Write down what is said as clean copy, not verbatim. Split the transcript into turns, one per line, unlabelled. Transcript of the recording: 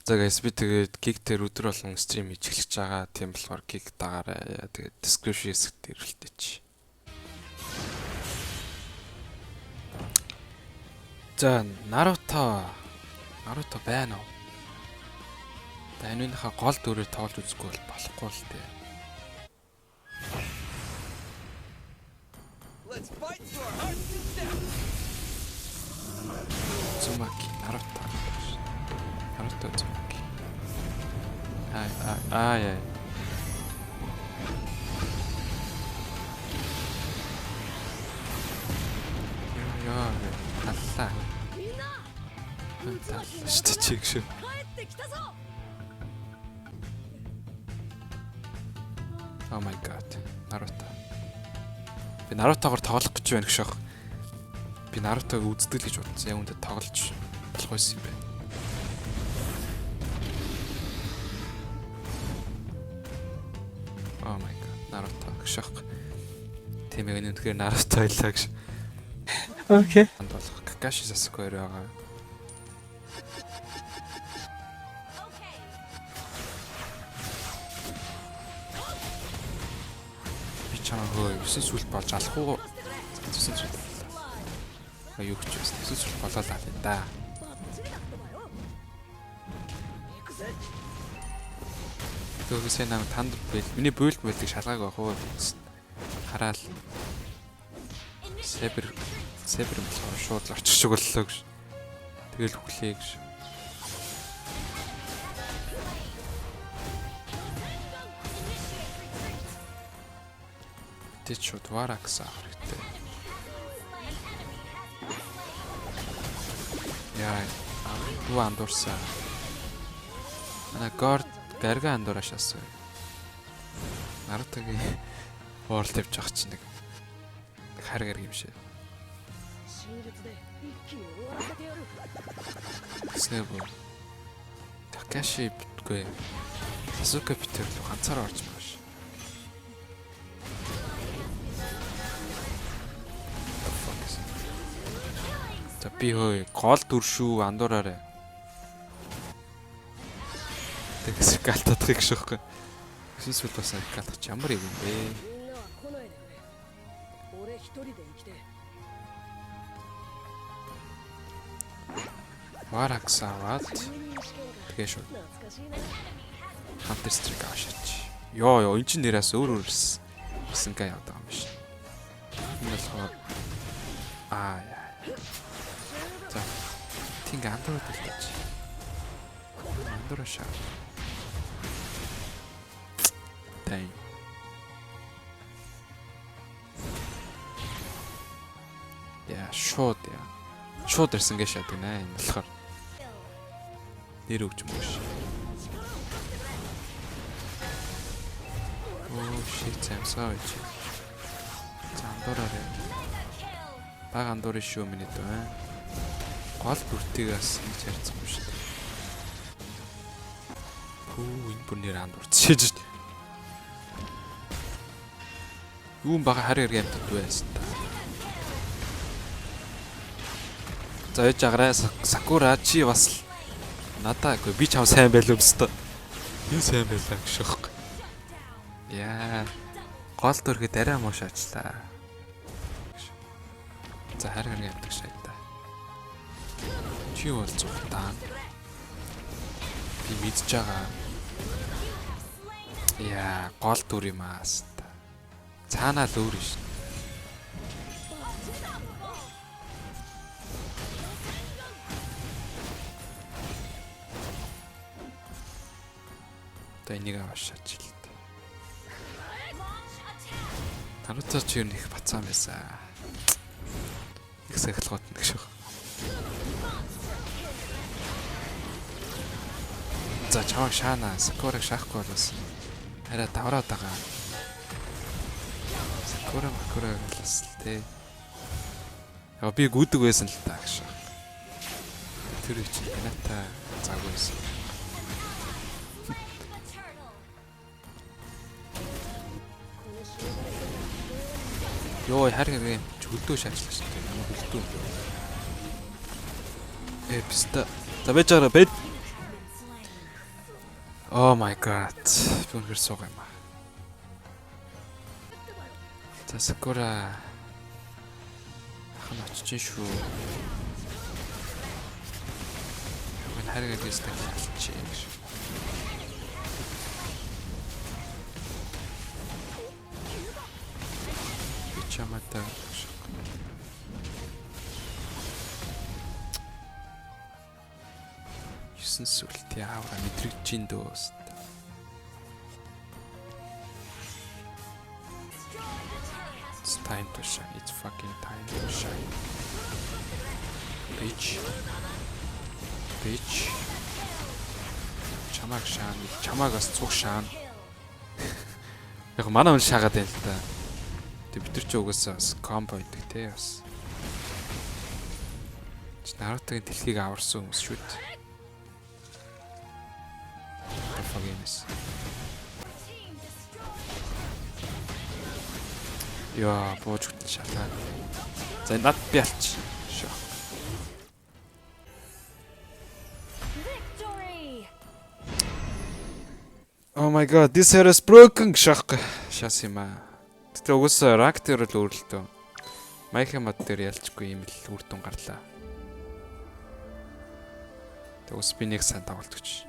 За guys, би тэгээд Kick дээр өдөр болгон stream хийж эхэлж байгаа. Тийм болохоор Kick дагаарай. Тэгээд description хэсэгт ирэлтээч. За, Наруто. Наруто байна уу? За, энэнийхээ гол дүрээр тоглож үзэхгүй бол болохгүй л дээ.
Let's fight to our heart's content.
Uzumaki Наруто. Наруто Uzumaki. Ай ай ай. Яа яа аллаа. Штэ чиг шүү. Oh my god. Наруто. Би Нарутогоор тоглох гэж байна гэж шах. Би Нарутог үздэг л гэж бодсон. Яг үүндээ тоглож болох байсан юм байна. Oh my god. Наруто гэж шах. Тийм ээ, үнэхээр Наруто байлаа гэж.
Okay.
Анд болох Какаши Сасуке хоёр байгаа. Би чамаа хөө 9 сүлт болж алах уу? 9 сүлт боллоо. А юу гэж байсан? 9 сүлт болоод алъя да. Тэгвэл сайн нам танд бэл. Миний буйлд буйлдыг шалгааг байх уу? Хараал. Сэбэр сэбэр юм болохоор шууд л очих шиг боллоо гэж. Тэгэл хүлээ гэж. Тэт шууд Варакс авах хэрэгтэй. Яа, юу андуурсан. Манай Горд гарга андуураа шаасан. Нарутогийн уурал тавьж байгаа чинь нэг хар гарг юм шиг. Тэснэ бо. Такаши битгүй. Сасуке битэр л ганцаараа орж байгаа ш. The fuck is it? За, би хөөе гол дүр шүү, андуураарай. Тэгээс галтаадах гэж шохгүй. Өсөн сүл бас галтах чи ямар юм бэ?
みんなは来ないでくれ。俺一人で生きて。
Варакс аваад
中任試験か。
тэгээ шууд
懐かしいな。
Counter Strike авшаач. Йоо ёо, эн чинь нэрээс өөр өөр ирсэн гай яваад байгаа юм биш. Энэ болохоор аа яа. За. Тинг андуураад л тач. Андуураа шаа. Тай. Яа, шууд яа. Шууд ирсэн гэж шаадаг нэ энэ болохоор. Нэр өгч юм уу? Оо shit, I'm sorry. За, андуураарай. Баг андуурын шүү миний дүү. Гол дүртийг бас ингэж харьцахгүй шүү дээ. Хүү, энэ бүр нэр андуурч шээж шүү дээ. Юу юм бага харь хэрэг амьтад байсан та. За, яж агараа Сакура, чи бас л надаа үгүй, би чам сайн байлаа өстө. Юу сайн байлаа гэж шохгүй. Яа. Гол дүрхэд арай муу шаачлаа. За, харь хэрэг амьтад шаа та. Чи бол зүгтаа. Би мэдж байгаа. Яа, гол дүр юм аа. Цаанаа л өөр юм шин. Одоо энийг аваашаач л та. Наруто ч юу нэг бацаан байсан. Их сахилгууд нэг шиг. За, чамайг шаана. Сакураг шаахгүй бол бас арай давраад байгаа. Сакура макура бас л те. Яа, би гүдэг байсан л та гэж. Тэр үе чинь Хината заагүй байсан. Йоо, харь хэрэг юм чи хөлдөө шаачлаа шүү дээ. Ямар хөлдөө. Э, писта. За, байж байгаарай, бэд. Oh my God. Би үнэхээр суугаа юм аа. За, Сакура. Ах нь очиж шүү. Энэ хариг гэстэй хэлчихье гэж. Би чамаатай шиг. Есөн сүлтээ аавра мэдрэгдэж ин дөө. It's time to shine. It's fucking time to shine. Bitch. Bitch. Чамааг шаана. Чамааг бас цуг шаана. Яг манай хүн шаагаад байна л та. Тэг, бид нар ч угаасаа бас combo идэг те бас. Чи Наруто-гийн дэлхийг аварсан хүмүүс шүү дээ. The fuck is. Яа, бууж хөтөн шалаа. За, над би алч. Шоо.
Victory!
Oh my God, this hair is broken шах. Шас юм аа. Гэтэ угсаа rank дээр л өөрлөлтөө. Mayhem mode дээр ялчгүй юм л үр дүн гарлаа. Тэг ус би нэг сан тоглолтогч.